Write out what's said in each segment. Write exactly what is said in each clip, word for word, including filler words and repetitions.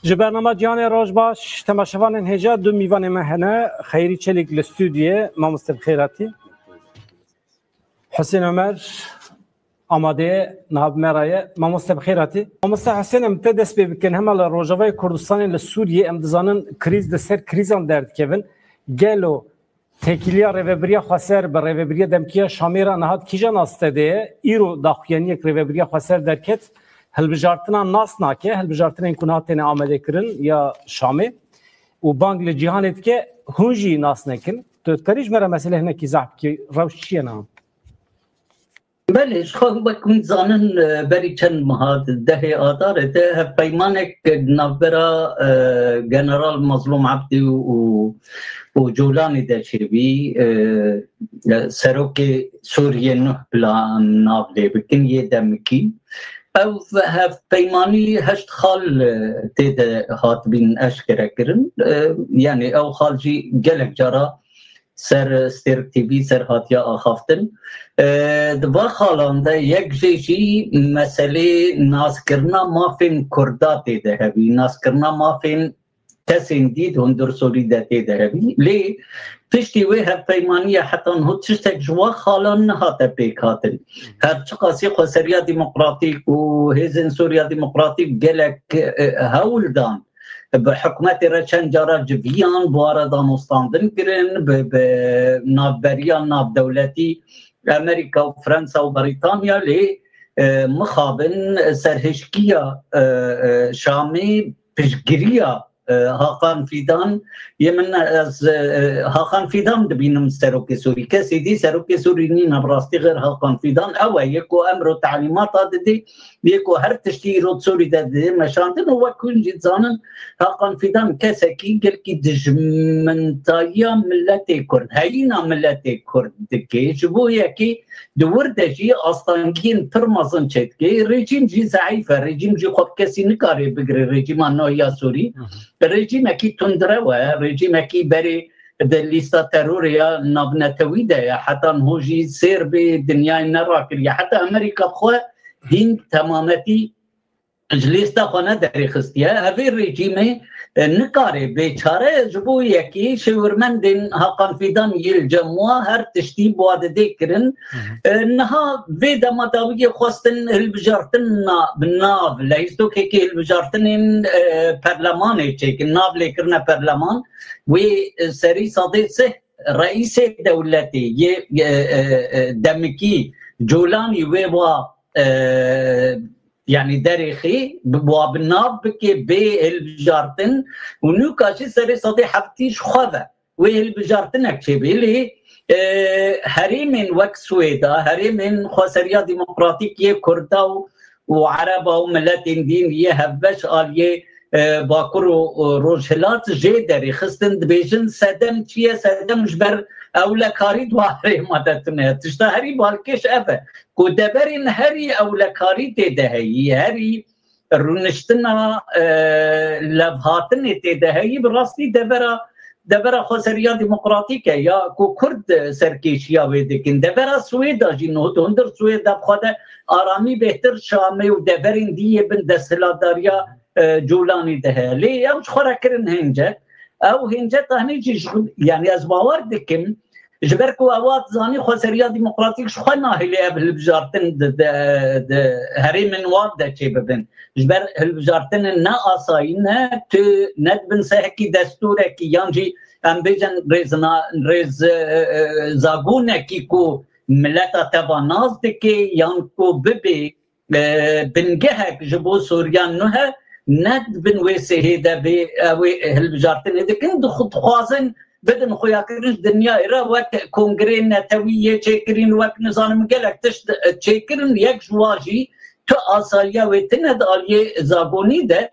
Ji bernama Cihanê Roj Baş, temaşevanên hêja du mîvanê me hene. Xeyrî Çelîk li stûdyoyê, mamoste bi xêr hatî. Husên Omer amade ye, niha bi me re ye. Mamoste bi xêr hatî. Mamoste Husên, em te dest pê bikin. Hema li Rojavayê Kurdistanê li Sûriyê em dizanin krîz li ser krîzan derdikevin. Gelo têkiliya Rêvebiriya Xweser bi Rêvebiriya Demkî ya Şamê re niha di kîjan astê de ye? Îro daxuyaniyek Rêvebiriya Xweser derket, hilbijartina nas nake, hilbijartinên ku niha têne amadekirin ya Şamê û bang li cîhanê dike, hûn jî nas nekin. Tu dikarî ji me re meselê hinekî zehf bikî, rewş çi ye niha? Belê, ji xwe wek hûn dizanin, e, berî çend meha, di dehê Adarê de hevpeymanek di navbera, e, General Mazlûm Ebdî û, û Colanî de çêbî, e, e, serokê Sûriyê nuh bila em nav lê bikin, yê demikî. Ev hevpeymanî heşt xal, e, tê de hatibîn eşkere kirin. E, yanî ew xal jî gelek cara ser Stêrk T V ser hatiye axaftin. E, di va xalan de yek jê jî meselê naskirina mafên Kurda tê de hebî, naskirina mafên kesên dî di hundir Sûrî de tê de hebî. Lê piştî wê hevpeymaniye heta niho tiştek ji wa xalan nehate pêk hatin. Her çiqasî Xweseriya Demokratîk û Hêzên Sûriya Demokratîk gelek, e, hewl dan bi hikûmetê re çend cara civiyan, bi wa re danûstandin kirin, bi, bi navberiya navdewletî Amerîka û Fransa û Brîtanya lê, e, mixabin serhişkiya, e, e, Şamê piştgiriya, e, Hakan Fîdan, yê min ez, e, Hakan Fîdan dibînim serokê Sûrî. Kesê dî serokê Sûrî nîne, bi rastî xêr Hakan Fîdan ew e, yê ku emr û telîmata didê, yê ku her tiştî îro di Sûrî de didê meşandin û wek hûn jî dizanin, Hakan Fîdan kesekî gelkî dijmintayiya miletê Kurd, heyîna miletê Kurd dike. Ji bo yekê di wir de jî astangiyên pir mezin çêdike. Rejîm jî zeîf e, rejîm jî xwe bi kesî nikare bigire, rejîma nû ya Sûrî. Hı hı. Rejîmekî tundrew e, rejîmekî berê di lîsta terorê ya navnetewî de ye. Heta niho jî sêr bê dinyayê nerakiriye. Heta Amerîka xwe hîn temametî ji lîsta xwe nederêxistiye. Evê rejîmê, e, nikare bê çare, ji bo yekî şêwirmendên Hakan Fîdan yê li cem wa her tiştî bi wa didê kirin. Hı hı. E, niha vê dema dawiyê xwestin hilbijartina bi nav, lehîstokekê hilbijartinên, e, perlemanê çêkin, nav lê kirine perleman. Wê, e, serî sedê sih reîsê dewletê yê, e, e, e, demikî Colanî wê wa, e, yanî derêxî, bi, wa bi nav bike, bê hilbijartin û nûka jî serê sedê heftî ji xwe ve wê hilbijartinek çêbê. Lê, e, herêmên wek Swêda, herêmên xweseriya demokratîk yê Kurda û, û Ereba û miletên dîn yê hevbeş aliyê, e, Bakur û, û Rojhilat jê derêxistin, dibêjin sedem çi ye? Sedem ji ber ewlekarî di wa herêma de tune ye. Tişta herî balkêş ev e ku deverên herî ewlekarî tê de heyî, herî rûniştina, e, levhatinê tê de heyî, bi rastî devera, devera xweseriya demokratîk e ya ku Kurd serkêşiya wê dikin. Devera Swêda jî niho di hundir Swêda bi xwe de aramî bêhtir Şamê û deverên dî yê bin desthilatdariya, e, Colanî de heye. Lê ew ji xwe re kirin hênce. Ew hênce tehnî jî ji, yanî ez bawer dikim, ji ber ku ewa dizanî xweseriya demokratîk ji xwe nahêle ev hilbijartin di, di, di herêmên wan de çêbibin. Ji ber hilbijartinên ne asayî ne, tu ne di bin sehekî destûrekî yan jî em bêjin rêzna-, rêz, e, e, zagonekî ku mileta te va nas dike yan ku bibê, e, bingehek ji bo Sûriyan nuh e, ne di bin wê sihê de bê, e, wê hilbijartinê dikin, dixu-, dixwazin bidin xuyakirin ji dinyayê re, wek kongreyên netewî yê çêkirîn, wek nizanim gelek tişt, e, çêkirin, yek ji wan jî tu asayiya wê tine di aliyê zagonî de,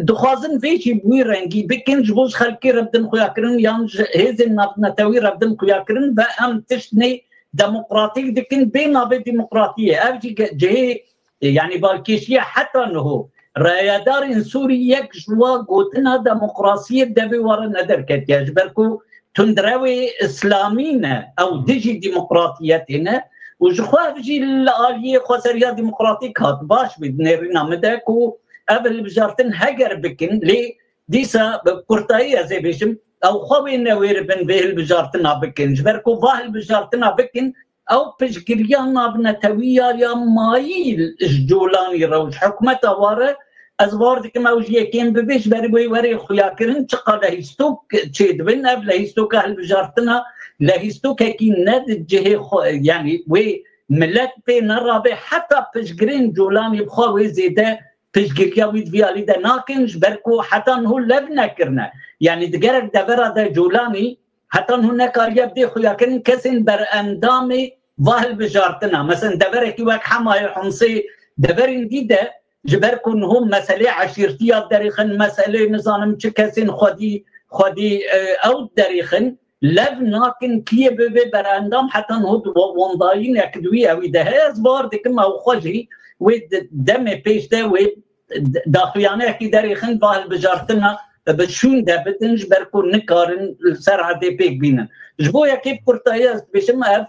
dixwazin vê jî bi wî rengî bikin, ji bo ji xelkê re bidin xuyakirin yan ji hêzên navnetewî re bidin xuyakirin ve em tişt nê demokratîk dikin, bê navê demokratiyê. Ev jî ge-, cihê, e, yanî balkêşiye heta niho. Rayedarên Sûrî yek ji wa gotina demokrasiyê devê wa re nederketiye. Ji ber ku tundrewê îslamî ne, ew dijî demokratiyetê ne. Û ji xwe ev jî li aliyê xweseriya demokratîk hat. Baş bî di nêrîna min de ku ev hilbijartin heger bikin, lê dîsa bi kurtayî ez ê bêjim, ew xwe wê newêribin vê hilbijartina bikin. Ji ber ku va hilbijartina bikin, ew piştgiriya navnetewî ya, ya mayî ji Colanî re û ji hikûmeta wa re, ez bawer dikim ew ji yekên bibê, ji ber wê werê xuyakirin çiqa lehîstok çêdibin. Ev lehîstoka hilbijartina, lehîstokekî ne di cihê xwe, yanî wê milet pê nerabe, heta piştgirên Colanî bi xwe wê zêde piştgiriya wî di vî alî de nakin, ji ber ku heta niho lev nekirine. Yanî di gerek devera de Colanî heta niho nekariye bidê xuyakirin kesên berendamê va hilbijartina. Mesela deverekî wek Hemayê Homsê, deverên dî de, ji ber ku niho meselê eşîrtiya derêxin, meselê nizanim çi kesên xwedî, xwedî, e, ew derêxin, lev nakin kiyê bibe berendam, heta niho di wa-, wendayînek di wî ewî de heye. Ez bawer dikim ew xwe jî wê di-, demê pêş de wê d-, daxuyaniyekî derêxin va hilbijartina bi şûn de bidin, ji ber ku nikarin li ser erdê pêk bînin. Ji bo yekê bi kurtayî ez dibêjim, ev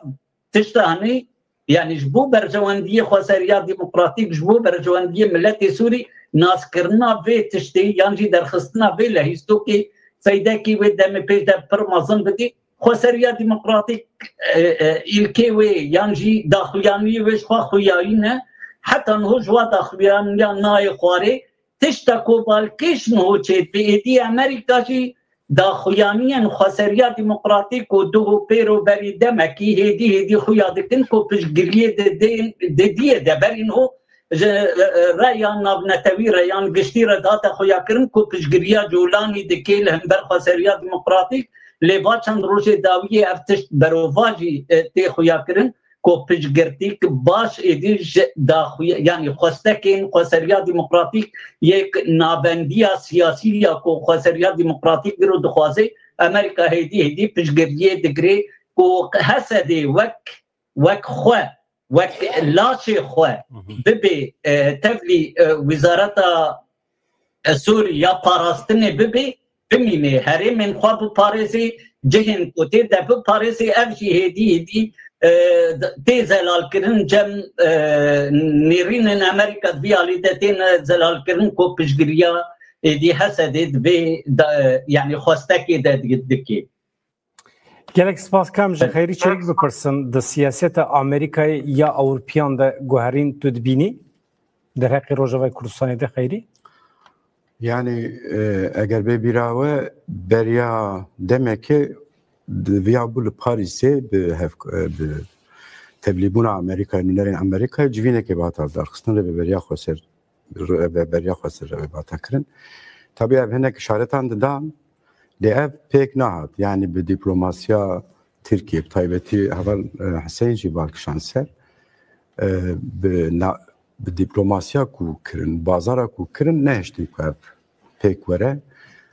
tişta hinî, yanî ji bo berjewendiyê xweseriya demokratîk, ji bo berjewendiyê miletê Sûrî, naskirina vê tiştê yan jî derxistina vê lehîstokê feydekî wê demê pêş de pir mezin bidî. Xweseriya demokratîk, e, e, îlkê wê yan jî daxuyaniyê wê ji xwe xuyayî ne. Heta niho ji wa daxuyaniya nayê xwarê. Tişta ku balkêş niho çêdibê, êdî Amerîka jî daxuyaniyên xweseriya demokratîk û duh û pêro berî demekî hêdî hêdî xuya dikin ku piştgiriyê di, di, di diyê de berî niho ji, e, e, reyan navnetewî, reyan giştî re date xuyakirin ku piştgiriya Colanî dike li hember xweseriya demokratîk, lê va çend rojê dawiyê ev tişt berovajî, e, tê xuyakirin ku piştgirtîk baş êdî ji daxuya-, yanî xwestekên xweseriya demokratîk yek navendiya siyasî ya ku xweseriya demokratîk giro dixwaze, Amerîka hêdî hêdî piştgiriyê digire ku Hesedê wek, wek xwe, wek laşê xwe bibe, e, tevlî, e, wizareta, e, Sûrî ya parastinê bibe, bimîne, herêmên xwe biparêzê, cihên ku tê de biparêzê, ev jî hêdî hêdî, e, tê zelalkirin, cem, e, nêrînên Amerîka di vî alî de têne zelalkirin ku piştgiriya êdî Hesedê di vê da-, e, yanî xwestekê de di-, dike. Gelek spas. Kam ji Xeyrî Çelik bipirsin, di siyaseta Amerîkayê ya Ewropiyan de guherîn tu dibînî derheqê Rojavayê Kurdistanê de, Xeyrî? Yani, e, eger bê bîra we, beriya demekê di viya bû li Parîsê bi hev-, e, bi tevlîbûna Amerîkayê, nûnerên Amerîkayê civînekê bi hata darxistin, Rêveberiya Xweser, Rêveberiya Xweser re bi hata kirin. Tabii ev hinek işaretan didan, lê ev pêk nehat. Yani bi diplomasiya Tirkiye, bi taybetî heval, e, Huseyîn jî bal kişand ser, e, bi na-, bi diplomasiya ku kirin, bazara ku kirin, nehiştin ku ev pêk were.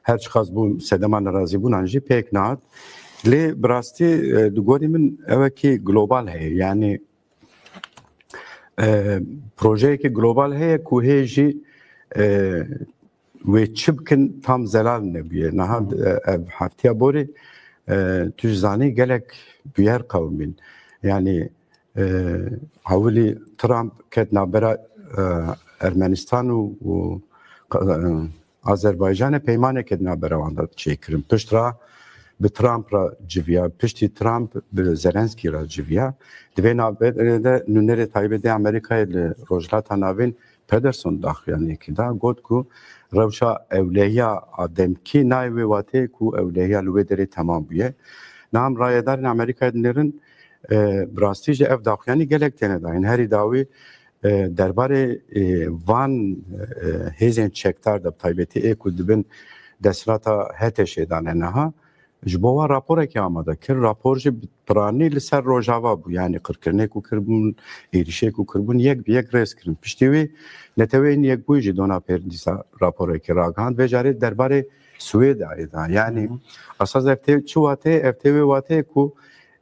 Her çiqas bû sedema nerazîbûnan jî pêk nehat. Lê bi rastî, e, di gorî min ewekî global heye. Yani, e, projeyekî global heye ku hê jî, e, wê çi bikin tam zelal nebûye. Niha, e, ev heftiya borî, e, tu jî zanî gelek bûyer qewimîn. Yani, e, hewilî Trump ket navbera, e, Ermenistan û, û, e, Azerbaycanê, peymaneke di navbera wan de çêkirin. Pişt re bi Trump re civiya, piştî Trump bi Zelenskî re civiya. Di vê navberê de nûnerê taybetê Amerîkayê li Rojhilata Navîn Pederson daxuyaniyekî da, got ku rewşa ewlehiya a demkî nayê wê wateyê ku ewlehiya li wê derê temam bûye. Niha em rayedarên Amerîkayê dinêrin, e, bi rastî jî ev daxuyanî gelek têne dayîn. Herî dawî, e, derbarê, e, van, e, hêzên çekdar de, bi taybetî ê ku dibin desthilata HTŞ'ê de ne niha, ji bo wan raporekê amade kir. Rapor jî bi piranî li ser Rojava bû, yanî qirkirinê ku kiribûn, êrîşê ku kiribûn, yek bi yek rêz kirin. Piştî wî Neteweyên Yekbûyî jî dona pêr dîsa raporekê ragihand. Vê carê derbarê Swêdayê de. Yanî, Hı hı. esas ev tê çi wateyê? Ev tê wê wateyê ku,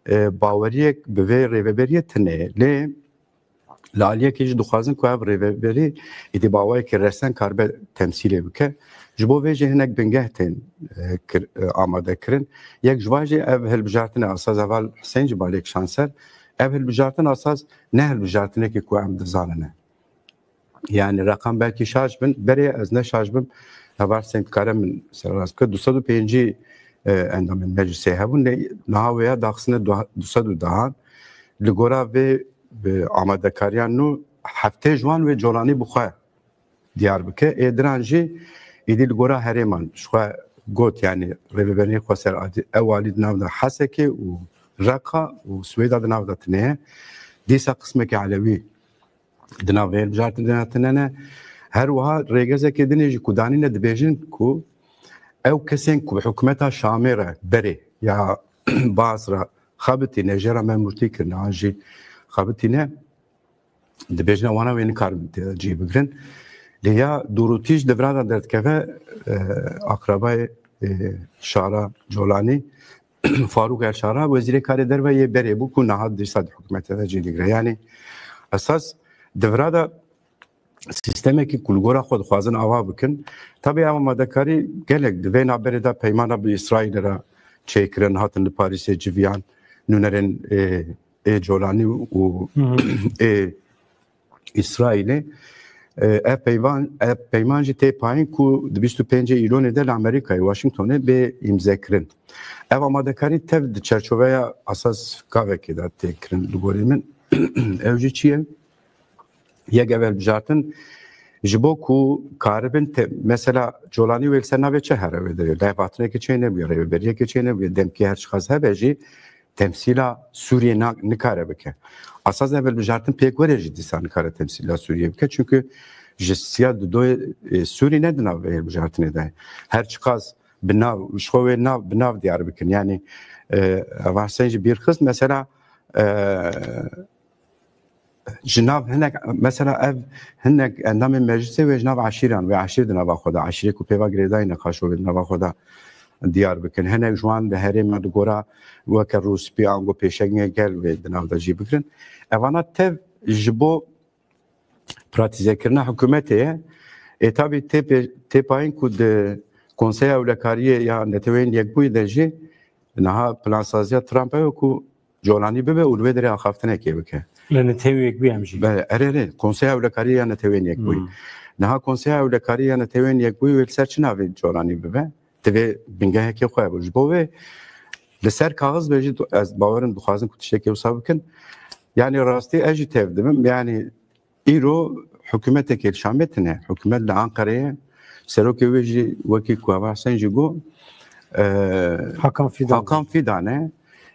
e, baweriyek bi vê rêveberiyê tune, lê li aliyekê jî dixwazin ku ev rêveberî êdî bi awayekî resen karibe temsîlê bike. Ji bo vê jî hinek bingeh tên, e, kir-, e, amade kirin. Yek ji van jî ev hilbijartin e, esas heval Huseyîn jî balê kişand ser. Ev hilbijartin esas ne hilbijartinekê ku em dizanin e. Yani reqam belkî şaş bin, berê ez ne şaş bim, heval Seyîd Kare min serrast kir, du sed û pêncî, e, endamên meclisê hebûn, lê niha wêya daxistine du sed û dehan. Li gora vê, e, amadekariyan nû heftê ji wan wê Colanî bi xwe diyar bike. Ê diran jî êdî li gora herêman ji xwe got, yani rêveberiyê xweser ew alî di nav de Hesekê û Reqa û Swêda di nav de tune ye. Dîsa qismekî Elewî di nav vê hilbijartinê de tune ne. Her wiha rêgezekê dinê jî ku danîne dibêjin ku ew kesên ku bi hikûmeta Şamê re berê ya Baas re xebitîne, jê re memûrtî kirine an jî xebitîne, dibêjine wana wê nikarin tê de cî bigirin. Lê ya dûrûtî ji devra de derdikeve, e, akrabayê, e, Şara Colanî, Farûk El Şara, wezîrê karê derve yê berê bû ku niha dîsa di hikûmetê de cî digire. Yani esas devra de sîstemekî ku li gora xwe dixwazin ava bikin. Tabî ev amadekarî gelek di vê navberê de peymana bi Îsraîlê re çêkirin, hatin li Parîsê civiyan nûnerên, e, ê Colanî û Hı hı. ê Îsraîlê. E, ev peyvan, ev peyman jî tê payîn ku di bîst û pêncê Îlonê de li Amerîkayê, Washingtonê bê îmzekirin. Ev amadekarî tev di çerçoveya esas gavekê de tê kirin li gorî min. Ew jî çi ye? Yek ev hilbijartin ji bo ku karibin te-, mesela Colanî wê li ser navê çi here wê derê? Levhatinekê çê nebûye, rêveberiyekê çê nebûye, demkî her çiqas hebe jî temsîla Sûriyê na-, nikare bike. Esas ev hilbijartin pêk were jî dîsa nikare temsîla Sûriyê bike. Çünkü ji siya dudoyê, e, Sûrî ne di nav vê hilbijartinê de ye. Her çiqas bi nav, ji xwe wê nav, bi nav diyar bikin. Yani, e, ev Hesen jî bîr xist, mesela, e, ji nav hinek, mesela ev hinek endamên meclisê wê ji nav eşîran, wê eşîr di nava xwe de, eşîrê ku pêva girêdayî nexaşo wê di nava xwe de diyar bikin. Hinek ji wan di herêma di gora weke Rûspî, ango pêşengê gel wê di nav de cî bigirin. Evana tev ji bo pratîzekirina hikûmetê ye. Ê tabî tê pê-, tê payîn ku di Konseya Ewlekariyê ya Neteweyên Yekbûyî de jî niha plansaziya Trump ew e ku Colanî bibe û li wê derê axaftinekê bike. Li Netewên Yekbûyî em jî. Belê, erê, erê, Konseya Ewlekariyê ya Neteweyên Yekbûyî. Hmm. Niha Konseya Ewlekariyê ya Neteweyên Yekbûyî wê li ser çi navê Colanî bibe? Divê bingehekê xwe hebû. Ji bo wê li ser kaxiz be jî tu-, ez bawerim dixwazin ku tiştekê wisa bikin. Yani rastî ez jî tev dibim. Yani îro hikûmetekê li Şamê tune. Hikûmet li Anqereyê, serokê wê jî wekî ku Heva Husên jî got, e, Hakan Fidan. Hakan Fidan e.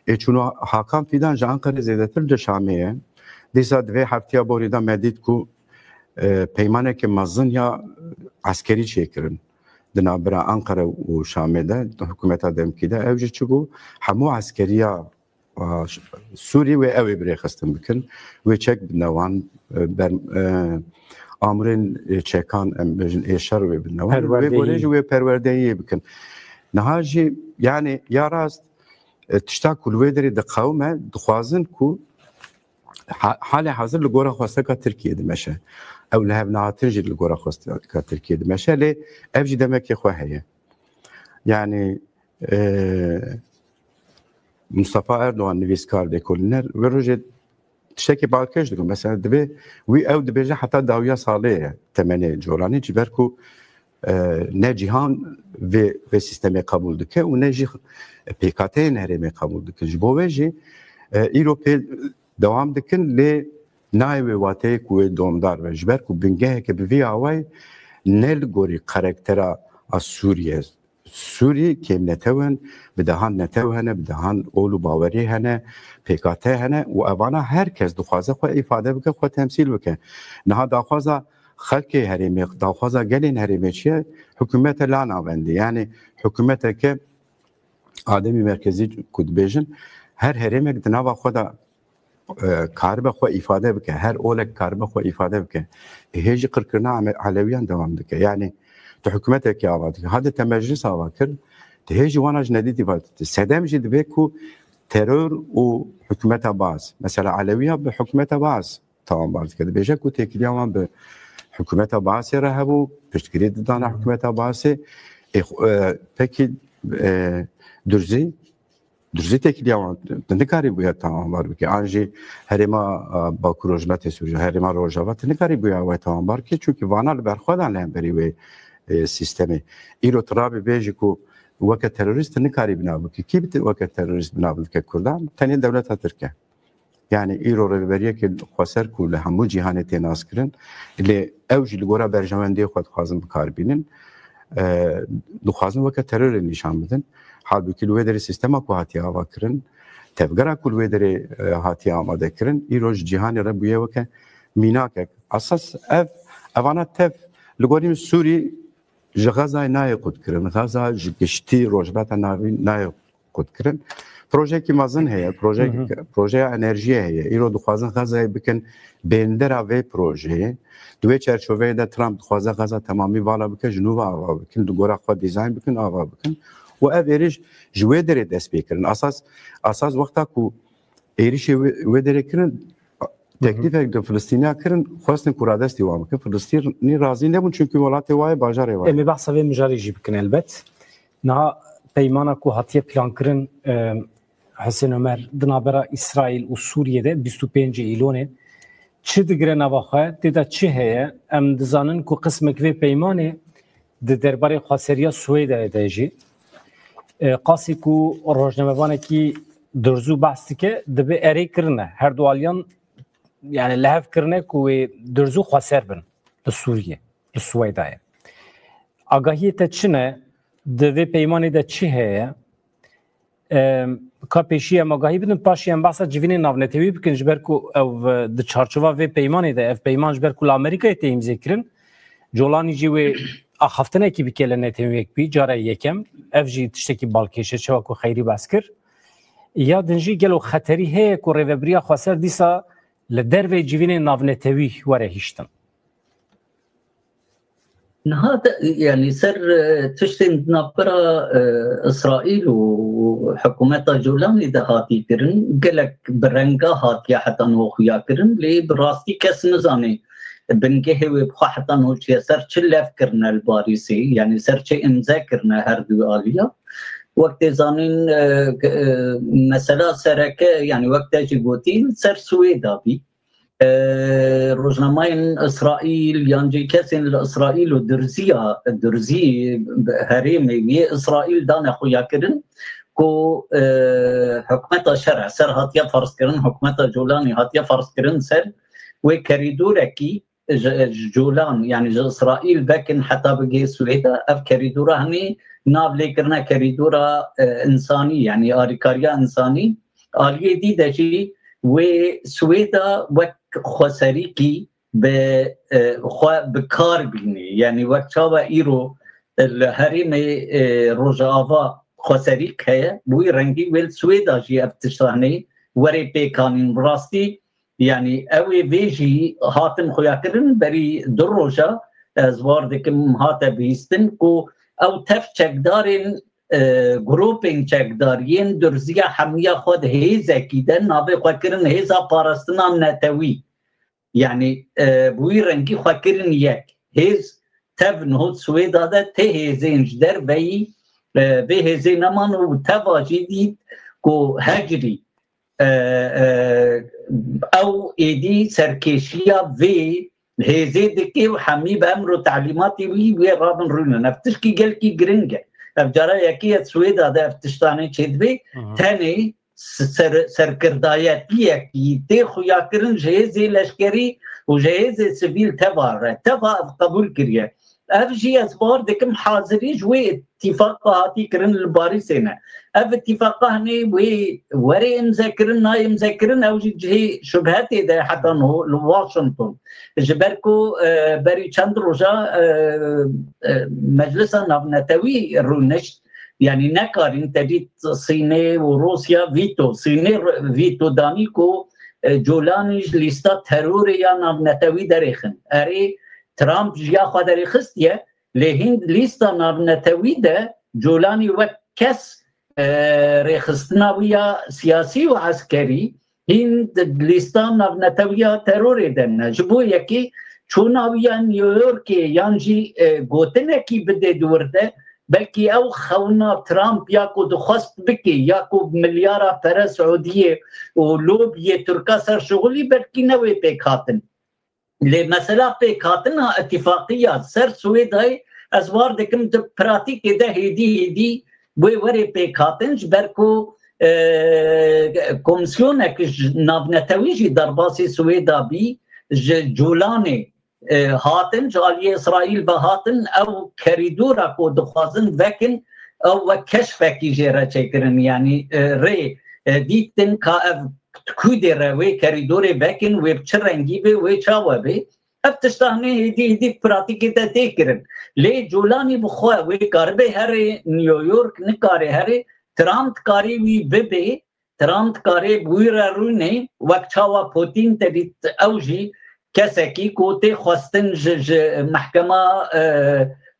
Ê çûno Hakan Fidan ji Anqerê zêdetir li Şamê ye. Dîsa di vê heftiya borî de me dît ku, e, peymaneke mezin ya eskerî çêkirin di navbera Anqere û Şamê de, di hikûmeta demkî de. Ew jî çi bû? Hemû eskeriya, a, ş-, Sûrî wê ew ê bi rêxistin bikin. Wê çek bidne wan, e, ber-, e, amrên, e, çekan, em bêjin, ê şer wê bidne wan. Wê Perwerdeyî. Gorê jî wê perwerdeyiyê bikin. Niha jî, yani, ya rast, e, tişta ku li wê derê diqewime, dixwazin ku ha-, halê hazir li gora xwesteka Tirkiyê dimeşe. Ew li hev nehatin jî li gora xwesteka Tirkiyê dimeşe, lê ev jî demekê xwe heye. Yani, e, Mustafa Erdogan, nivîskar, lêkolîner, vê rojê tiştekî balkêş dikin. Mesela divê wî ew dibêje heta dawiya salê ye temenê Colanî, ji ber ku, e, ne cîhan vê, vê sîstemê qebûl dike û ne jî pêkhateyên herêmê qebûl dikin. Ji bo wê jî, e, îro pê dewam dikin, lê nayê wê wateyê ku wê domdar be. Ji ber ku bingeheke bi vî awayî ne li gorî karaktera a Sûriyê. Sûrî kêm netew in, bi dehan netew hene, bi dehan ol û bawerî hene, pêkate hene û evana her kes dixwaze xwe îfade bike, xwe temsîl bike. Niha daxwaza xelkê herêmê, daxwaza gelên herêmê çi ye? Hikûmete la navendî. Yani hikûmeteke ademî merkezî ku dibêjin, her herêmek di nava xwe de, e, karibe xwe îfade bike, her olek karibe xwe îfade bike. Ê hê jî qirkirina Ame-, Elewiyan dewam dike. Yani tu hikûmetekî ava dike. Hadi te meclis ava kir, tu hê jî wana ji nedîtî îfade dike. Sedem jî dibe ku teror û hikûmeta Baas. Mesela Elewiya bi hikûmeta Baas tawanbar dike. Dibêje ku têkiliya wan bi hikûmeta Baasê re hebû, piştgirî didana hikûmeta Baasê. Ê, xwe-, e, pekî, e, Durzî, Durzî têkiliya wan, tu nikarî bûya tawanbar bike. An jî herêma, e, Bakur Rojhilatê Sûrî, herêma Rojava, tu nikarî bûya we tawanbar bike. Çunkî vana li berxwedan li hemberî wê, e, sîstemê. Îro tu rabê bêjî ku weke terorîst tu nikarî binav bike. Kî bi te-, weke terorîst binav bike Kurdan? Tenê dewleta Tirk e. Yani îro rêveberiyekê xweser ku li hemû cîhanê tê naskirin, lê ew jî li gora berjewendiyê xwe dixwazin bi kar bînin, e, dixwazin weke terorê nîşan bidin. Halbûkî li wê derê sîstema ku hatiye avakirin, tevgera ku li wê derê, e, hatiye amadekirin, îro ji cîhanê re bûye weke mînakek. Esas ev, evana tev li gorî min Sûrî ji Xezayê nayê qutkirin. Xeza ji giştî Rojhilata Navîn nayê qutkirin. Projeyekî mezin heye, projeyek-, Hı hı. projeya enerjiyê heye. Îro dixwazin Xezayê bikin bêndera vê projeyê. Di wê çerçoveyê de Trump dixwaze Xeza temamî vala bike, ji nû ve ava bikin, di gora xwe dîzayn bikin, ava bikin. Û ev êrîş ji wê derê dest pê kirin. Esas, esas wexta ku êrîşê wê, wê derê kirin, teklîfek di Filistîniya kirin, xwestin ku radestî wan bikin. Filistînî razî nebûn, çunkî welatê wa ye, bajarê wa ye. Em ê behsa vê mijarê jî bikin elbet. Niha peymana ku hatiye plankirin, e, Husên Omer, di navbera Îsraîl û Sûriyê de bîst û pêncê Îlonê çi digire nava xwe, tê de çi heye? Em dizanin ku qismek vê peymanê di derbarê xweseriya Swêdayê de jî, e, qasî ku rojnamevanekî durzû behs dike, dibe erê kirine. Her du aliyan, yani, li hev kirine ku wê durzû xweser bin li Sûriyê, li Swêdayê. Agahiyê te çi ne? Di vê peymanê de çi heye? Em, ka pêşî em agahî bidin, paşî em behsa civînên navnetewî bikin, ji ber ku ew, e, di çarçova vê peymanê de, ev peyman ji ber ku li Amerîkayê tê îmzê kirin, Colanî jî wê axaftinekî bike li neteweyek bî, cara yekem, ev jî tiştekî balkêş e, çawa ku Xeyrî behs kir. Ya din jî gelo xeterî heye ku rêvebiriya xweser dîsa li derveyî civînên navnetewî were hiştin? Niha de, yani ser, e, tiştên di navbera, e, Îsraîl û hikûmeta Colanê de hatî kirin, gelek bi renga hatiye heta niha xuya kirin, lê bi rastî kes nizane bingehê wê bi xwe heta niha çi ye, ser çi lev kirine li Parîsê, yani ser çi îmze kirine her du aliya. Wek tê zanîn, e, e, mesela sereke, yani wek te jî gotî, ser Swêda bî. E, rojnamayên Îsraîl yan jî kesên li Îsraîl û durziya, durzî herêmê yê Îsraîl dane xuyakirin ku, e, hikûmeta şer e, ser hatiye ferzkirin, hikûmeta Colanî hatiye ferzkirin ser wê kerîdorekî ji, ji Colan, yani ji Îsraîl vekin heta bigihê Swêda, ev kerîdora hemî nav lê kirine kerîdora, e, însanî, yani alîkariya însanî. Aliyê dî de jî wê Swêda wek xweserîkî bi, e, xwe bi kar bînî. Yani wek çawa îro, e, li herêmê, e, Rojava xweserîk heye, bi wî rengî wê li Swêda jî ev tiştanê werê pêkanîn. Bi rastî, yani ew ê vê jî hatin xuyakirin, berî du roja ez war dikim hate bihîstin ku ew tev çekdarên, e, grûpên çekdar yên durziya hemiya xwe di hêzekî de navê xwe kirin hêza parastina netewî. Yani, e, bi wî rengî xwe kirin yek. Hêz tev niho Swêda de tê hêzên ji derveyî, e, vê hêzê neman û teva jî dît ku hecrî, e, e, ew êdî serkêşiya vê hêzê dike û hemî bi emr û telîmatê wî wê rabin rûnin. Ev tişkî gelkî giring e. Ev cara yekê ye Swêda de ev tiştanê çêdibe. Hı hı. Tenê s-, ser-, serkirdayetiyekî tê xuyakirin ji hêzê leşkerî û ji hêzê sivîl teva re. Teva ev qebûl kiriye. Ev jî ez bar dikim hazirî ji wê îtîfaqa hatî kirin li Parîsê ne. Ev îtîfaqa hinê wê were îmze kirin, nayê îmze kirin, ew jî cihê şubhetê de heta niho li Washington. Ji ber ku, e, berî çend roja, e, e, Meclisa Navnetewî rûnişt, yanî nekarîn te dît Sînê û Rûsya vîto, Sînê r-, vîto danî ku, e, Colanî ji lîsta terorê ya navnetewî derêxin. Erê, Trump ji ya xwe derêxistiye, lê hîn di lîsta navnetewî de Colanî wek kes, e, rêxistina wî ya siyasî û eskerî hîn di lîsta navnetewiya terorê de ne. Ji bo yekê çûna wî ya New Yorkê yan jî, e, gotinekî bidê di wir de Belkî ew xewna Trump ya ku dixwest bike, ya ku milyara pere Siûdiyê û lobiyê Tirka ser şixulî, belkî ne wê pêk hatin. Lê mesela pêkhatina îtîfaqiya ser Swêdayê, ez war dikim di pratîkê de hêdî hêdî wê werê pêkhatin, ji ber ku, e, komîsyonek ji navnetewî jî derbasî Swêda bî, ji Colanê, e, hatin, ji aliyê Îsraîl ve hatin, ew kerîdora ku dixwazin vekin, ew wek keşfekî jê re çêkirin, yanî, e, rê, e, dîtin ka ev ku dê re wê kerîdorê vekin, wê bi çi rengî be, wê çawa be. Ev tişta hinê hêdî hêdî pratîkê de tê kirin. Lê Colanî bi xwe wê karibe herê New York, nikare herê, Trump dikarê wî bibê, Trump dikarê bi wî re rûnê, wek çawa Putin te dît ew jî kesekî ku tê xwestin ji, ji mehkema, e,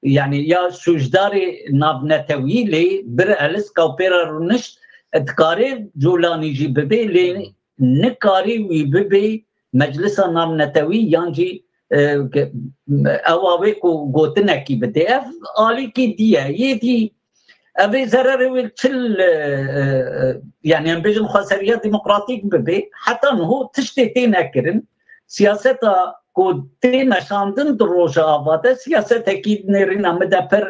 yanî ya sûcdarê navnetewî lê bir eliska û pê re rûnişt, dikarê Colanî jî bibê, lê nikarê wî bibê Meclisa Navnetewî yan jî, e, ge-, ewa wê ku gotinekî bidê. Ev alîkî dî ye. Yê dî ev ê zererê wê çil, e, e, e, yanî em bêjin xweseriya demokratîk bibê. Heta niho tiştê tê nekirin. Siyaseta ku tê meşandin di Rojava de siyasetekî nêrîna min de pir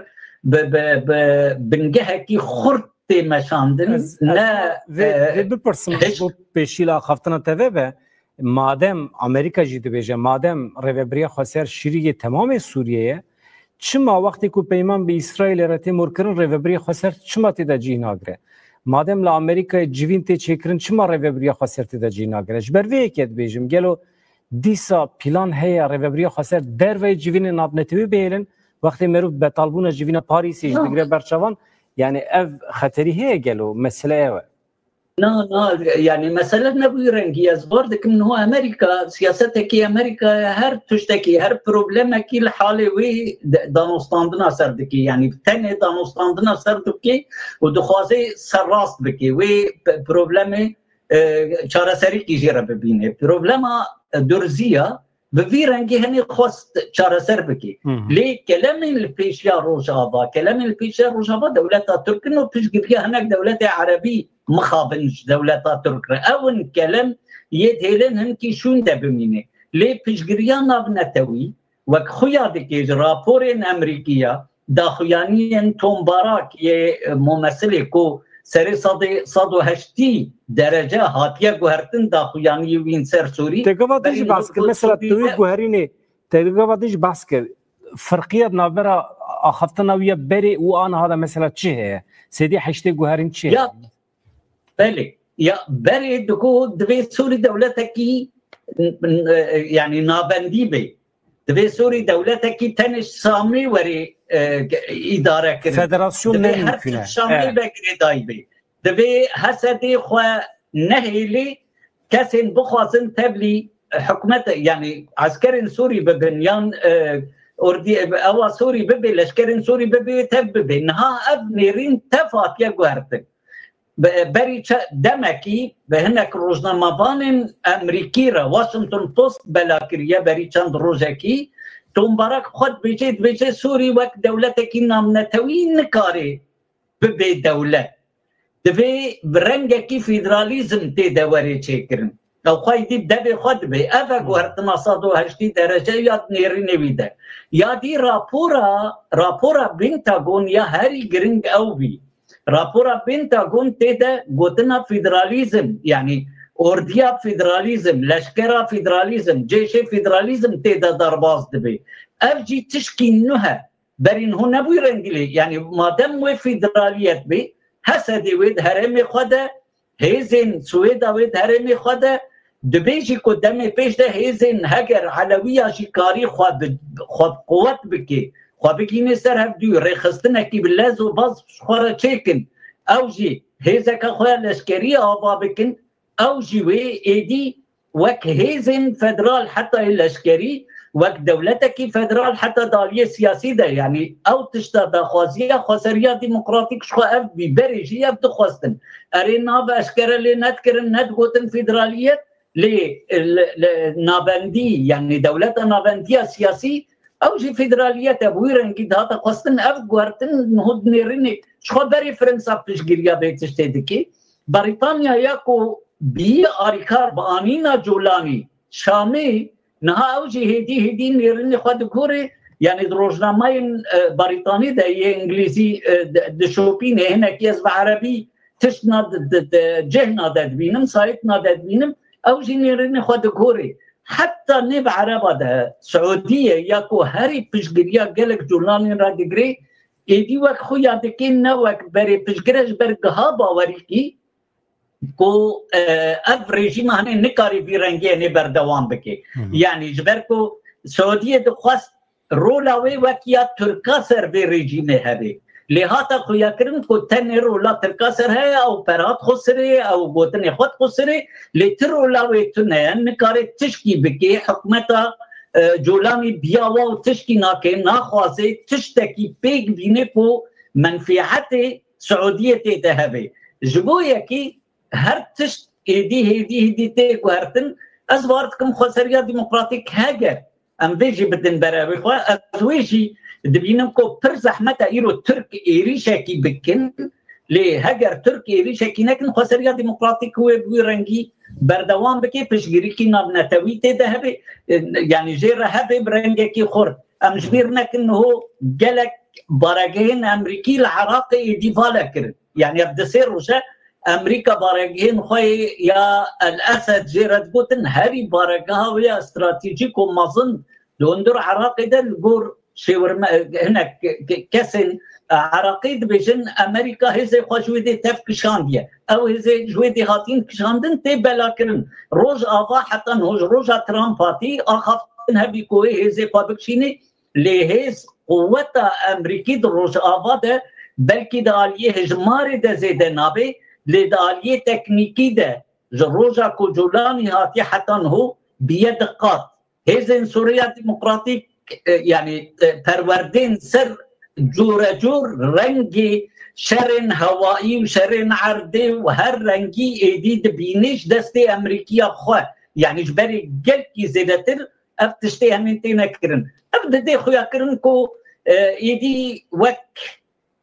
bi, bi, bi bingehekî xurt tê meşandin. Ez, ez ne, vê, e, vê bipirsim, hiç bo pêşî li axaftina te ve be, madem Amerîka jî dibêje, madem rêvebiriya xweser şirîgê temamê Sûriyê ye, çima wextê ku peyman bi Îsraîlê re tê morkirin, rêvebiriya xweser çima tê de cih nagire? Madem li Amerîkayê civîn tê çêkirin, çima rêvebiriya xweser tê de cih nagire? Ji ber vê yekê dibêjim, gelo dîsa plan heye rêvebiriya xweser derveyê civînê navnetewî bihêlin, wextê meriv betalbûna civîna Parîsê jî digire ber çavan, yanî ev xeterî heye gelo, mesele ew e. Na, na, yanî mesele ne bi wî rengî ye. Ez bar dikim niho Amerîka, siyasetekî Amerîkayê her tiştekî, her problemekî li halê wê de-, danostandina ser dikê. Yanî tenê danostandina ser dikê û dixwaze serrast bikê. Wê pe-, problemê, e, çareserîkî jê re bibîne. Problema, e, Durziya bi vî rengî henê xwest çareser bike. Hı hı. Lê kelemên li pêşiya Rojava, kelemên li pêşiya Rojava dewleta Tirk in û piştgiriya hinek dewletê Erebî mixabin ji dewleta Tirk re. Ew in kelem yê dihêlin hinkî şûn de bimîne. Lê piştgiriya navnetewî wek xuya dike ji raporên Amerîkiya, daxuyaniyên tombarak yê, e, momesilê ku serê sedê sed û heştî derece hatiye guhertin daxuyaniyê wîn ser Sûrî. Te gava din jî behs kir, mesela tu wî guherînê, te gava din jî behs kir. Firqiya navbera axaftina wî ya berê û aniha de mesela çi heye? Sedî heştê guherîn çi heye? Ya, belê. Ya, berê digo divê Sûrî dewletekî, n-, n-, e, yanî navendî be. Divê Sûrî dewletekî tenê Şamê werê, e, ge-, îdare kirin. Federasyon ne mimkun e. Divê her tişt Şamê ve girêdayî be. Divê Hesedê xwe nehêlê kesên bixwazin tevlî hikûmet, yanî eskerên Sûrî bibin yan, e, ordî, ewa Sûrî bibe, leşkerên Sûrî bibe, tev bibe. Niha ev nêrîn tev hatiye guhertin. Be-, berî çe-, demekî bi hinek rojnamevanên Amerîkî re Washington Post bela kiriye berî çend rojekî. Tombarak xwe dibêje, dibêje Sûrî wek dewletekî navnetewî nikare bibe dewlet. Divê bi rengekî federalîzm tê de were çêkirin. Ew xwe dî devê xwe dibe. Ev e guhertina sed û heştî derece ya nêrînê wî de. Ya dî rapora, rapora Pentagon ya herî giring ew bî. Rapora Pentagon tê de gotina federalîzm, yanî ordiya federalîzm, leşkera federalîzm, cêşê federalîzm tê de derbas dibe. Ev jî tişkî nuh e. Berî niho nebûyî rengî lê. Yanî madem wê federaliyet bê, Hesedê wê di herêmê xwe de, hêzên Swêda wê di herêmê xwe de, dibê jî ku demê pêş de hêzên heger Elewiya jî karî xwe bi, xwe bi quwet bike, xwe bigînê ser hevdû, rêxistinekî bi lez û baz ji xwe re çêkin. Ew jî hêzeke xwe ya leşkerî ava bikin, ew jî wê êdî wek hêzên federal heta yê leşkerî, wek dewletekî federal heta di aliyê siyasî de, yanî ew tişta daxwaziya xweseriya demokratîk ji xwe ev bî, berê jî ev dixwestin. Erê nav eşkere lê nedikirin, nedigotin federaliyet, lê, li, li navendî, yanî dewleta navendiya siyasî Ew jî federaliyet e, bi wî rengî dihate xwestin, ev guhertin niho dinêrînê. Ji xwe berê Fransa piştgiriya vê tiştê dike. Brîtanya ya ku bî alîkar bi anîna Colanî Şamê, niha ew jî hêdî hêdî nêrînê xwe digore. Yanî di rojnamayên, e, Brîtanî de yê Îngilîzî, e, di-, dişopîne, hinekî ez bi erebî tiştna di, di, di cihna de dibînim, saytna de dibînim, ew jî nêrînê xwe digore. Heta nêv ereba de, Siûdiyê ya ku herî piştgiriya gelek Colanî re digire, êdî wek xuya dike, ne wek berê piştgire, ji ber giha bawerîkî ku, e, ev rejîma hene nikarî vî rengî hene berdewam bike. Hı hı. Yanî ji ber ku Siûdiyê dixwest rola wê wek ya Tirka ser vê rejîmê hebe. Lê hate xuyakirin ku tenê rola Tirka ser heye, ew perhat xwe sirê, ew gotinê xwe dixwe sirê, lê ti rola wê tune ye, nikare tişkî bike, hikûmeta, e, Colanî biya wa û tişkî nake, naxwaze tiştekî pêk bîne ku menfîetê Siûdiyê tê de hebe. Ji bo yekî her tişt êdî hêdî hêdî tê guhertin. Ez bar dikim xweseriya demokratîk heger em vê jî bidin berevê xwe, ez wê jî dibînim ku pir zehmet e îro Tirk êrîşekî bikin. Lê heger Tirk êrîşekî nekin, xweseriya demokratîk wê bi wî rengî berdewam bike, piştgirîkî navnetewî tê de hebe, e, yanî jê re hebe bi rengekî xurt. Em ji bîr nekin niho gelek baregehên Amerîkî li Iraqê êdî vale kirin. Yanî ev di sê roj e Amerîka baregehên xwe yê ya El Esed jê re digotin, herî baregeha wê ya stratejîk û mezin di hundir Iraqê de li gor şêwirme-, hinek ke-, kesên, e, Iraqî dibêjin, Amerîka hêzê xwe ji wê dê tev kişandiye. Ew hêzê ji wê dê hatin kişandin tê belakirin. Rojava heta niho, ji roja Trump hatî, axaftin hebî ku wê hêzê xwe bikişînê. Lê hêz, quweta Amerîkî di Rojava de belkî di aliyê hejmarê de zêde nabe, lê di aliyê teknîkî de ji roja ku Colanî hatiye heta niho biye di qat. Hêzên Sûriya Demokratîk, e, yanî, e, perwerdên ser curecur rengê şerên hewayî û şerên erdê û her rengî êdî dibîne ji destê Amerîkiya xwe. Yanî ji berê gelkî zêdetir ev tiştê hemîn têne kirin. Ev didê xuya kirin ku, e, êdî wek,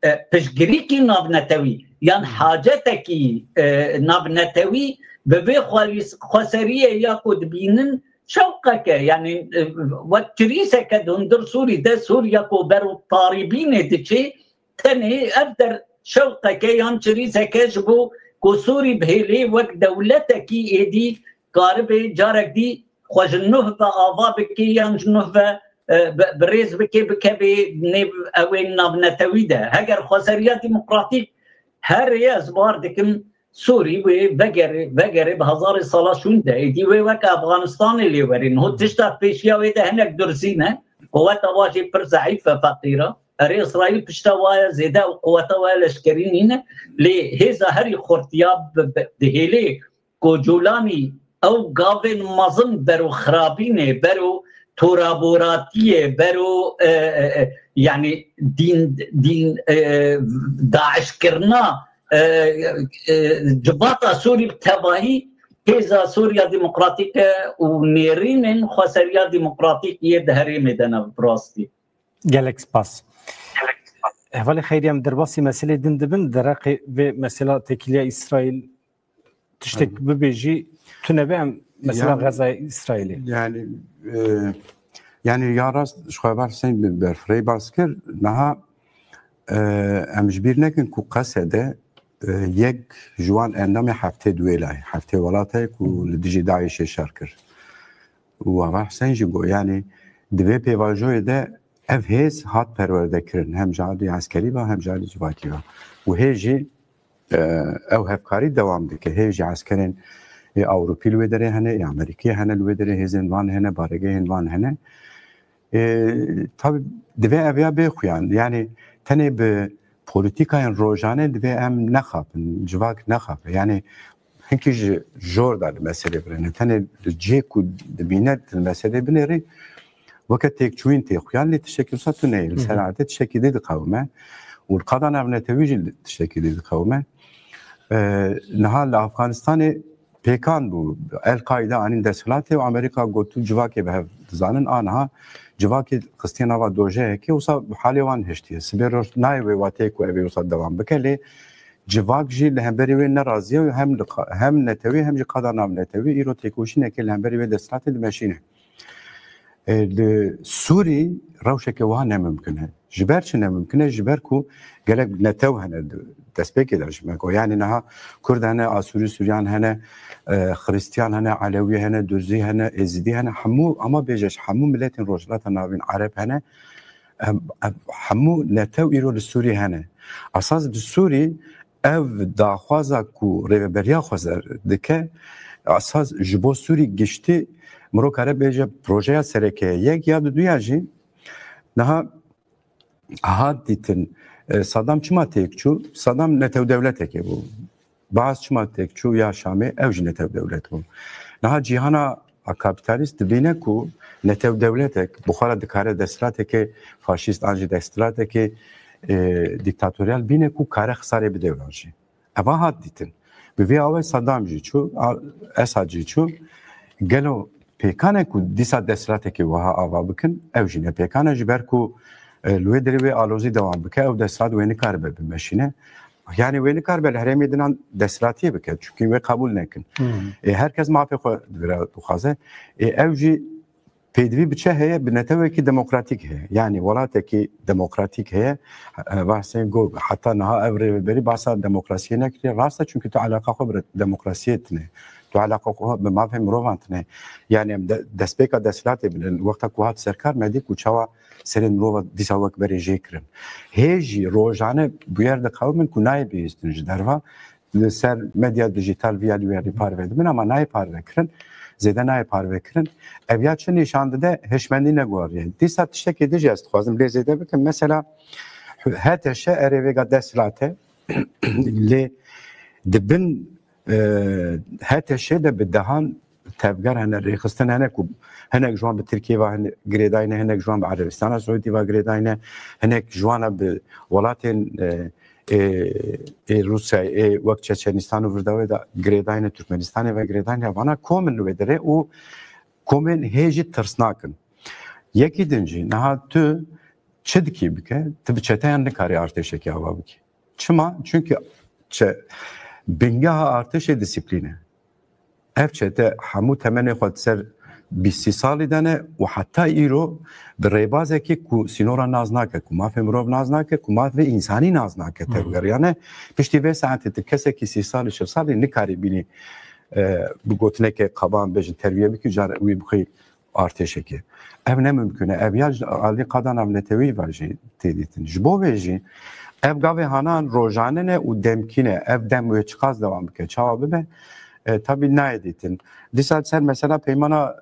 e, piştgirîkî navnetewî yan hacetekî, e, navnetewî bi vê xwelîs-, xweseriyê ya ku dibînin şewqeke, yanî, e, wek çirîseke di hundir Sûrî de, Sûriya ku ber û tarîbînê diçê, tenê ev der şewqeke yan çirîseke ji bo ku Sûrî bihêlê wek dewletekî êdî karibe carek dî xwe ji nuh ve ava bike yan ji nuh ve, e, bi, bi rêz bike, bikeve nêv ewên navnetewî de. Heger xweseriya demokratîk here, ez bar dikim Sûrî wê vegere, vegere bi hezarê sala şûn de. Êdî wê weke Afganistanê lê were. Niho tişta pêşiya wê de hinek durzî ne. Quweta wa jî pir zeîf e, feqîr e. Erê Îsraîl pişta wa ye, zêde ew quweta wa ye leşkerî nîne. Lê hêza herî xurt ya bi, bi, dihêlê ku Colanî ew gavên mezin bero xirabînê, bero toraboratiyê, bero, e, e, e, yanî dîn, dîn, e, daişkirina, e, e, civata Sûrî bi tevahî hêza Sûriya Demokratîk e û nêrînên xweseriya demokratîk yê di herêmê de ne bi rastî. Gelek spas. Hevalê Xeyrî, em derbasî meselê din dibin, dereqê vê mesela têkiliya Îsraîl tiştek Hı. bibêjî, tu nebe em mesela Yanî, Xezaya Îsraîlê. Yanî, e, yanî ya rast ji xwe Heval Huseyîn bi berfireh bas kir, niha, e, em ji bîr nekin ku Qesede, e, yek ji wan endamê heftê duwêlayê, heftê welatayê ku Hı. li dijî DAIŞê şer kir. Û Heval Huseyîn jî got, yanî di vê pêvajoyê de ev hêz hat perwerdekirin, hem ji alî eskerî ve hem ji alî civakî ve. Û hê jî, e, ew hevkarî dewam dike. Hê jî eskerên ê Ewropî li wê derê hene, ê Amerîkî hene li wê derê, hêzên van hene, baregehên van hene. E, tabî divê ev ya bê xuyan. Yanî tenê bi polîtîkayên rojane divê em nexapin, civak nexape. Yanî hinkî ji jor de li meselê birêne. Tenê li cihê ku dibîne li meselê binêrî, weke têkçûyîn tê xuyan, lê tiştekî wisa tune ye. Li ser Hı hı. erdê tiştekî dî diqewime. Û li qada navnetewî jî tiştekî dî diqewime. Ee, niha li Afganistanê pêkan bû. El-Qaîde anîn desthilatê û Amerîka got, tu civakê bi hev dizanin, aniha civakê xistiye nava dojeyekê, wisa halê wan hiştiye. Sibê roj nayê wê wateyê ku ev ê wisa dewam bike, lê civak jî li hemberî wê nerazî ye û hem li qa-, hem netewî hem jî qada navnetewî îro têkoşînekê li hemberî wê desthilatê dimeşîne. E, li Sûrî rewşeke wiha ne mimkin e. Ji ber çi ne mimkin e? Ji ber ku gelek netew hene di destpêkê de ji me got. Yani niha Kurd hene, Asûrî Suryan hene, e, Xristiyan hene, Elewî hene, Durzî hene, Êzidî hene. Hemû, ama bêje ji hemû miletên Rojhilata Navîn, Ereb hene. Em, em, hemû netew îro li Sûrî hene. Esas bi Sûrî ev daxwaza ku rêveberiya xwe zer dike, esas ji bo Sûrî giştî mirov kare bêje projeya sereke ye. Yek ya duduya jî niha hat dîtin, e, Saddam çima têk çû? Saddam netew dewletekê bû. Baas çima têk çû ya Şamê? Ew jî netew dewlet bû. Niha cîhana a kapîtalîst dibîne ku netew dewletek bi xwe re dikare desthilateke faşîst an jî desthilateke, e, dîktatoriyal bîne ku kare xisarê bide wan jî. Eva hat dîtin. Bi vî awê Saddam jî çû, a-, Esad jî çû. Gelo pêkan e ku dîsa desthilateke wiha ava bikin? Ew jî ne pêkan e, ji ber ku, e, li wê derê wê alozî dewam bike, ew desthilat wê nikaribe bimeşîne. Yani wê nikaribe li herêmê dinan desthilatiyê bike, çunkî wê qebûl nekin. Ê, her kes mafê xwe divira dixwaze. Ê, ew jî pêdivî bi çi heye? Bi netewekî demokratîk heye. Yani welatekî demokratîk heye. E, Husên got, heta niha ev rêveberî bahsa demokrasiyê nekiriye. Rast e, çunkî tu eleqa xwe bi demokrasiyê tine. Tu eleqa xwe bi mafê mirovan tine. Yani em de, destpêka desthilatê bine. Wexta ku hat serkar me dî ku çawa serên mirova dîsa wek berê jê kirin. Hê jî rojane bûyer diqewimin ku nayê bihîstin ji derva. Li ser medya dijital vî alî wî alî parve dibin, ama nayê parve kirin. Zêde nayê parve kirin. Ev ya çi nîşan dide? Hişmendî neguhariye. Dîsa tiştekê din jî ez dixwazim lê zêde bikim. Mesela H T Ş erê vêga desthilate lê di bin, e, H T Ş de bi dehan tevger hene, rêxistin hene ku hinek ji wan bi Tirkiyê ve hin-, girêdayî ne, hinek ji wan bi Erebistana Siûdî ve girêdayî ne, hinek ji wan bi welatên, e, ê, ê Rûsyayê, ê wek Çeçenistan û vir dawê de girêdayî ne, Turkmenistanê ve girêdayî ne, vana kom in li wê derê û komên hê jî tirsnak in. Yekî din jî niha tu çi dikî bike, tu bi çeteyan nikarî artêşekê ava bikî. Çima? Çunkî çe-, bingeha artêşê disiplîn e. Ev çete hemû temenê xwe di ser bîst sî salî de ne û heta îro bi rêbazekî ku sînora nas nake, ku mafê mirov nas nake, ku mafê însanî nas nake, Hı hı. tevgeriyane. Piştî vê saetê tu kesekî sî salî, çil salî nikarî bînî, e, bi gotineke qaba em bêjin terbiye bikî, car wî bixî artêşekê. Ev ne mimkun e. Ev ya ji alî qada navnetewî ve jî tê dîtin. Ji bo vê jî ev gavê hanan rojane ne û demkî ne. Ev dem wê çiqas dewam bike, çawa bibe, e, tabî nayê dîtin. Dîsa ser mesela peymana,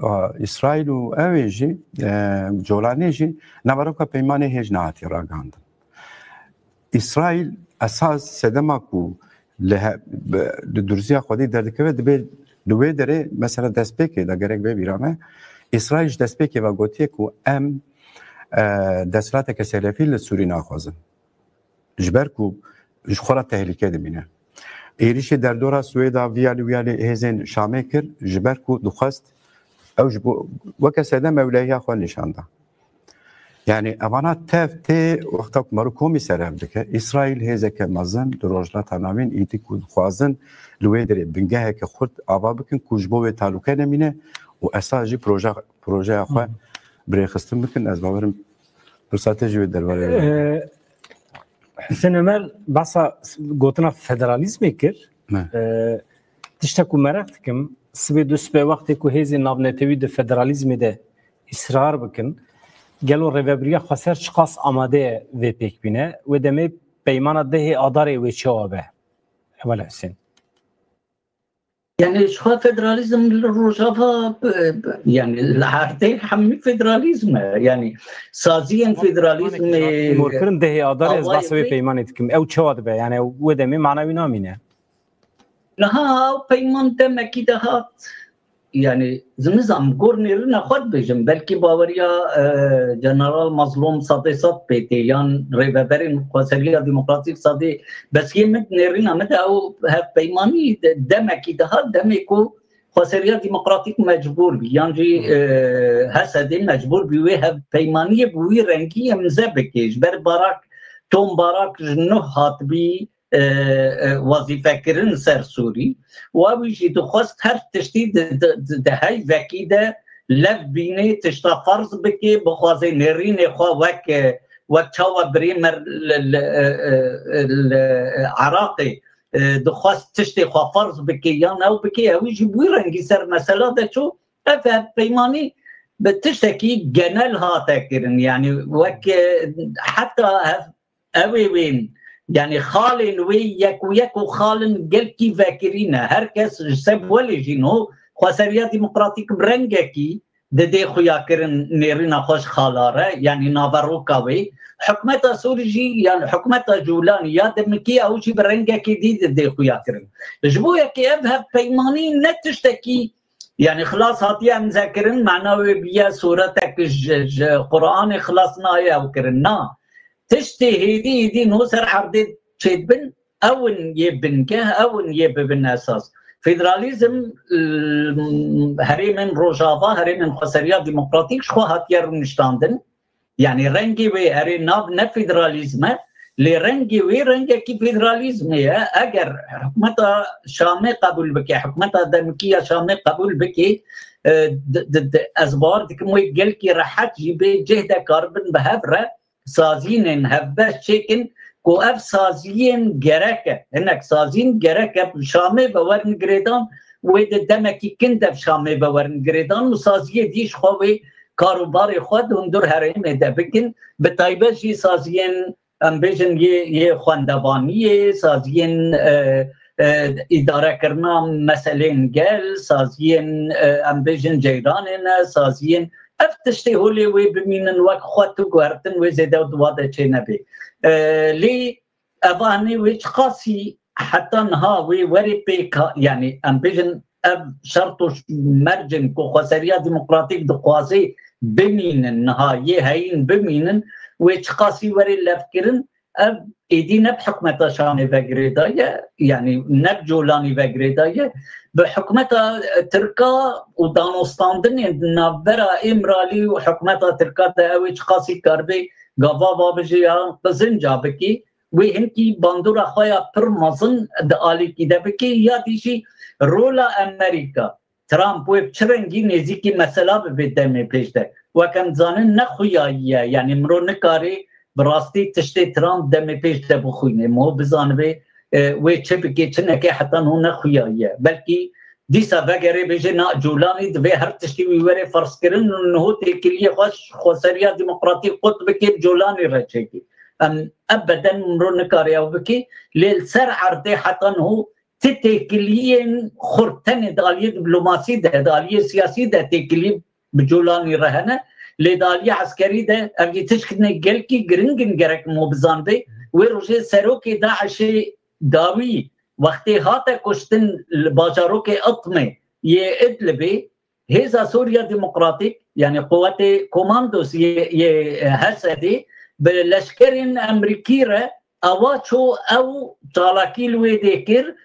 a, Îsraîl û ew ê jî, e, Colanê jî naveroka peymanê hêj nehatiye ragihandin. Îsraîl esas sedema ku li he-, bi, li durziya xwedî derdikeve, dibê li wê derê mesela destpêkê de gerek vê bîra me. Îsraîl ji destpêkê ve gotiye ku em, e, desthilateke selefî li Sûrî naxwazin. Ji ber ku ji xwe re tehlîke dibîne. Êrîşê derdora Swêda, viyalî wiyalî hêzên Şamê kir, ji ber ku dixwest ew ji bo weke sedem ewlehiya xwe nîşan da. Yani evana tev tê wexta ku mero komî ser ev dike, Îsraîl hêzeke mezin di Rojhilata Navîn îdî ku dixwazin li wê derê bingeheke xurt ava bikin ku ji bo wê talûke nemîne û esas jî proje, projeya xwe Hı. birêxistin bikin. Ez bawerim pirsa te jî wê derbarê de. Ee, Husên Ömer behsa gotina federalîzmê kir. Ne. Ee, tiştek ku meraq dikim, sibê du sibê wextê ku hêzên navnetewî di federalîzmê de îsrar bikin, gelo rêvebiriya xweser çiqas amade ye vê pêk bîne? Wê demê peymana dehê Adarê wê çawa be? Heval Husên. Yani ji xwe federalîzm li Rojava, e, yani li erdê hemî federalîzm e. Yani saziyên federalîzmê, Morkirin dehê Adarê ez behsa wê peymanê dikim. Ew çawa dibe? Yani wê demê mana wî namîne. Niha peyman demekî de hat. Yani, nizam gor nêrîna xwe dibêjim. Belkî baweriya e, General Mazlûm sedê sed pê tê, yan rêveberên Xweseriya Demokratîk sedê, bes yê min nêrîna min de ew hevpeymanî de, demekî dihat, demê ku Xweseriya Demokratîk mecbûr bî, yan jî e, H S D mecbûr bî wê hevpeymaniyê bi wî rengî îmze bike. Ji ber Barak, Tom Barak ji nuh hatibî e, e, wezîfekirin ser Sûrî. Wa wî jî dixwest her tiştî di, di, di, di heyvekî de lev bînê, tişta ferz bikê, bixwaze nêrînê xwe wek, e, wek çawa birêmer li, li, e, e, li Iraqê, e, dixwest tiştê xwe ferz bikê yan ew bikê, ew jî bi wî rengî ser mesela de çû. Ev hevpeymanî bi tiştekî genel hate kirin. Yani wek, e, heta hev-, ew ê wên, yani xalên wê yek û yek û xalin gelkî vekirî ne. Her kes ji seb welê jî no Xweseriya Demokratîk bi rengekî didê xuyakirin nêrîna xwe ji xala re, yani naveroka wê. Hikûmeta Sûrî jî, yani hikûmeta Cûlanî ya demikî ew jî bi rengekî dî didê xuyakirin. Ji bo yekê ev hevpeymanî ne tiştekî, yani xilas hatiye îmzekirin, mana wê biye sûretek ji, ji Quranê xilas naye ew kirin. Na. Tiştê hêdî hêdî no ser erdê çêdibin, ew in yê bingeh, ew in yê bibin esas. Federalîzm, l-, herêmên Rojava, herêmên Xweseriya Demokratîk ji xwe hatiye rûniştandin. Yani rengê wê erê nav ne federalîzm e, lê rengê wê rengekî federalîzmê ye. Eger hikûmeta Şamê qebûl bike, hikûmeta demkî ya Şamê qebûl bike, e, di, di, di, ez bawer dikim wê gelkî rehet jî bê cih de karibin bi hev re sazînên hevbeş çêkin ku ev saziyên gerek e. Hinek sazîn gerek e bi Şamê ve werin girêdan, wê di demekî kin de bi Şamê ve werin girêdan û saziyê dî ji xwe wê kar û barê xwe di hundir herêmê de bikin. Bi taybet jî saziyên, em bêjin, yê, yê xwendevaniyê, saziyên, e, e, îdarekirina meselên gel, saziyên, e, em bêjin, ceyranê ne, saziyên, ev tiştê holê wê bimînin wek xwe tu guhertin wê zêde di wa de çênebê. E, lê eva hinê wê çiqasî heta niha wê werê pêk ha-, yani em bêjin ev şert û mercên ku Xweseriya Demokratîk dixwaze bimînin, niha yê heyîn bimînin, wê çiqasî werê levkirin, ev êdî ne bi hikûmeta Şamê ve girêdaye, yani ne bi Colanî ve girêdaye, bi hikûmeta, e, Tirka û danostandinên di navbera Îmralî û hikûmeta Tirka de ew ê çiqasî karibê gava va bijî ya qizinca bikî, wê hinkî bandora xwe ya pir mezin di alîkî de bike, ya dî jî rola Amerîka, Trump wê bi çi rengî nêzîkî mesela bibe demê pêş de. Wek em dizanin ne xuyayî ye, yanî mirov nikare bi rastî tiştê Trump demê pêş de bixwîne. Mirov bizanibe, e, wê çi bike, çi neke, heta niho ne xuyayî ye. Belkî dîsa vegerê bêje na Colanî divê her tiştî wî were ferzkirin û niho têkiliyê xwe ji Xweseriya Demokratîk qut bike, bi Colanî re çêke. Em, ev beden mirov nikare ew bike, lê li ser erdê heta niho ti têkiliyên xurt tenê di aliyê diplomasî de, di aliyê siyasî de têkilî bi Colanî re hene, lê di aliyê eskerî de ev jî tiştine gelkî giring in, gerek mirov bizanbe. Wê rojê serokê DAIŞê dawî wextê hate kuştin li bajarokê Itmê yê Idlibê, Hêza Sûriya Demokratîk, yanî quwetê komandos yê, yê H S D bi leşkerên Amerîkî re ewa çû, ew çalakî li wê dê kir.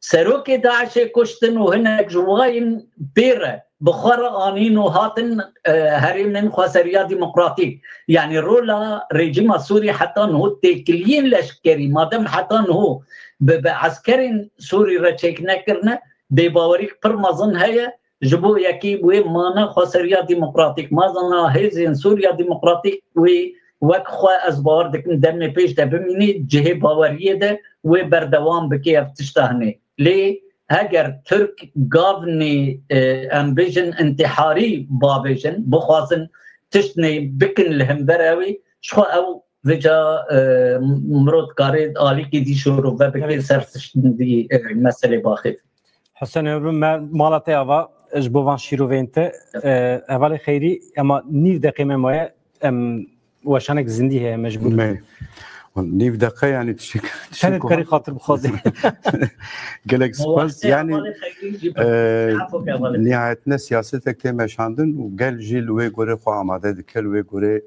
Serokê DAIŞê kuştin û hinek ji wayên pê re bi xwe re anîn û hatin, e, herêmên Xweseriya Demokratîk. Yanî rola rejîma Sûrî heta niho têkiliyên leşkerî, madem heta niho bi, bi eskerên Sûrî re çêk nekirine, bêbawerîk pir mezin heye. Ji bo yekî wê mane Xweseriya Demokratîk, mazana hêzên Sûriya Demokratîk wê wek xwe, ez bawer dikim, demê pêş de bimînî, cihê baweriyê de wê berdewam bike ev tişta hinê. Lê heger Tirk gavnê, e, em bêjin, întiharî bavêjin, bixwazin tiştnê bikin li hember ewê, ji xwe ew vêca, e, mirov dikare alîkî dî şorove bike. Gelek ser spas. Tiştên dî, e, meselê baxêt. Husên Ebru, me mala te ava ji bo van şîrovên te, e, hevalê Xeyrî, ema nîv deqê me maye, em weşanek zindî heye, mecbûr. Me. Nîv deqe, yani tiştek Tenê dikarî xatir bixwazî. Gelek spas. Yani e, nihayetinde siyasetek tê meşandin û gel jî li wê gorê xwe amade dike, li wê gorê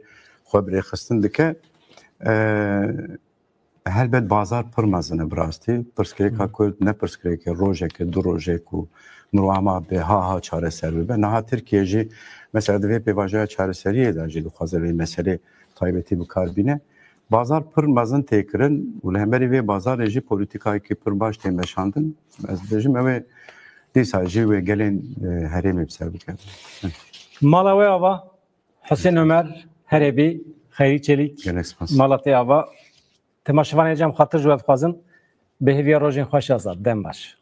xwe bi rêxistin dike. E, helbet bazar pir mezin e bi rastî. Pirsgirêka Kurd ne pirsgirêke rojeke, du rojek û mirwama bê ha ha çareser bibe. Niha Tirkiye jî mesela di vê pêvajoya çareseriyê de jî dixwaze vê meselê taybetî bi kar bîne. Bazar pir mezin tê kirin û li hemberî vê bazarê jî polîtîkayekî pir baş tê meşandin. Ez dibêjim ew ê dîsa jî wê gelên e, herêmê bi ser bikevin. Mala we ava Husên Ömer, Herebî, Xeyrî Çelîk, Gelek spas. Mala te ava. Temaşevanê cem xatir ji we dixwazin. Bi hêviya rojên xweş, Azad. Dem baş.